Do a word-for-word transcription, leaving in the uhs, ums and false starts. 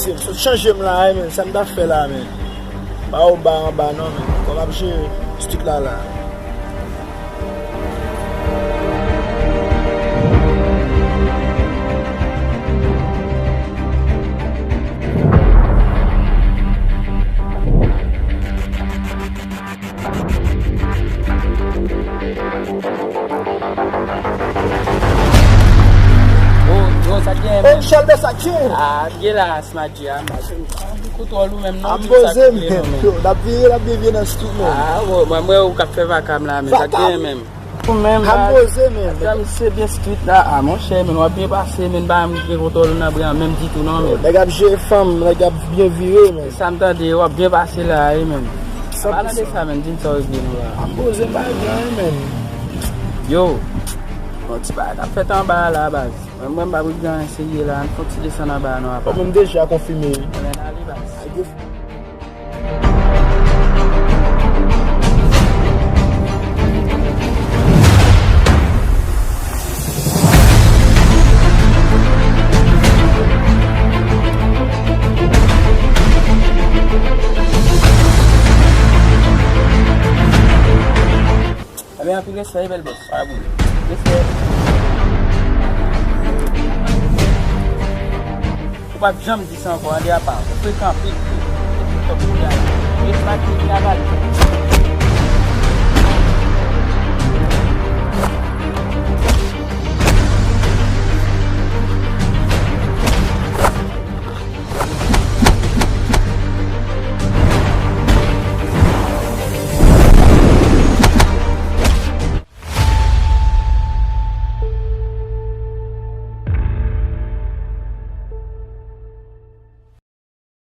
M sot chanje m la, wi, men. Sa m ta fè la, men? Ba ou ba anba non, men. Kòm ap jere street la, la. Oh, yo, sa k gen, oh, men? Michel Besakye! Ah, gen la, Smadji, ah, m pa konn kontwòl ou menm, non, m poze, men. Yo, n ap vire, n ap devye nan street, men. Ah, bon, mwen, mwen, ou k ap fè vaka m la, men, sa k gen, men. Ou menm, baz. Sa misye byen street la, ah, monchè, men, w ap byen pase, men, pa m gen kontwòl ou nan bri an menm ditou, non, men. Nèg ap jere fanm, nèg ap byen vire, men. Sa m tande, w ap byen pase la, wi, men. San pou san. Palan de sa, men, di m sa w regle nou la. M ap poze m pa gen anyen, men. Yo, yon ti bagay k ap fèt anba a la, baz. Mwen, mwen, m pa regle anyen serye la, ann fè yon ti desann anba a non, apa. Ou menm deja konfime, wi. Ann ale, baz. Ebyen, anpil respè, bèl bòs. Pa boule. Respè. Ou p ap janm di sa ankò, André, apa. Ou frekan anpil, tou. Top boulay. Respè, travay.